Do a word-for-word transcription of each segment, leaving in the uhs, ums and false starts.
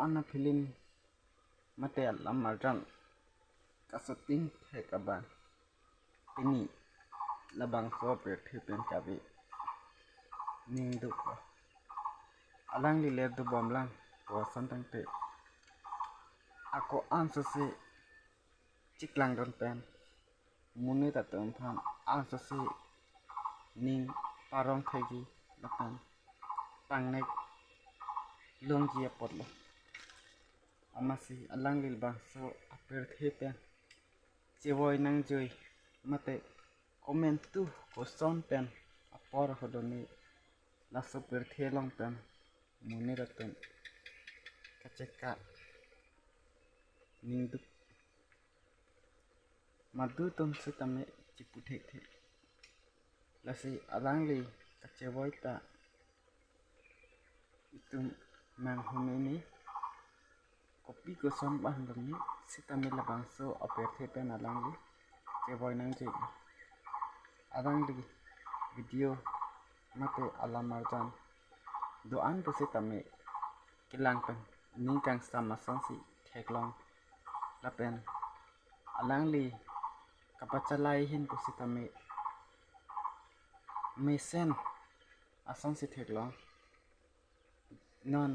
Ana film mate alam arjan kashooting thek abang pini labangso apirthe pen kave ning duklo. Alangli le dobomlang pu ason tangte ako-an sose chiklang-dun pen monit atum aphan an sose ning parong thekji lapen pangnek longji apotlo. Amatsi alangli labangso apirthe pen chevoi nangjui mate komantu koson pen apor hodoni laso pirthe along pen monit atum kacheka ning duk madu atum sitame chipu thekthe. Lasi alangli kachevoi ta itum manghu meme, kopi koson abang longji sitame labangso apirthe pen alangli chevoi nangjui. Alangli video mate alam arjan do-an pusitame kelang pen ning kangsam asonsi theklong lapen alangli kapachalai ahin pusitame mesen asonsi theklong. Non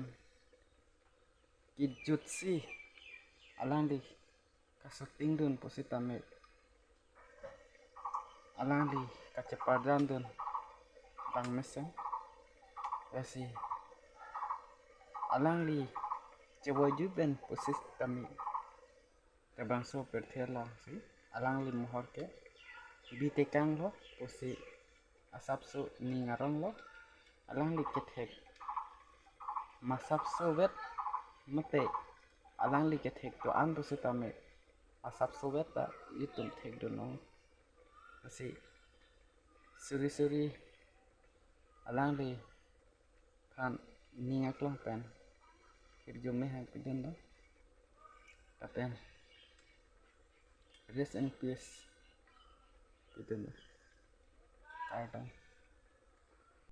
kejutsi alangli kashooting dun pusitame alangli kachepardam dun bang mesen. Lasi alangli chevoiju pen pusitame labangso apirthe alongsi alangli mohor ke bitekanglo pusi asapso ning aronglo. Alangli kethek masapso vet mate alangli kethek do-an pusitame asapso vet ta itum thekdunlong. Lasi suri suri alangliphan ning aklong pen hirjume hang pidunlo lapen rest in peace pidunlo. Kardom.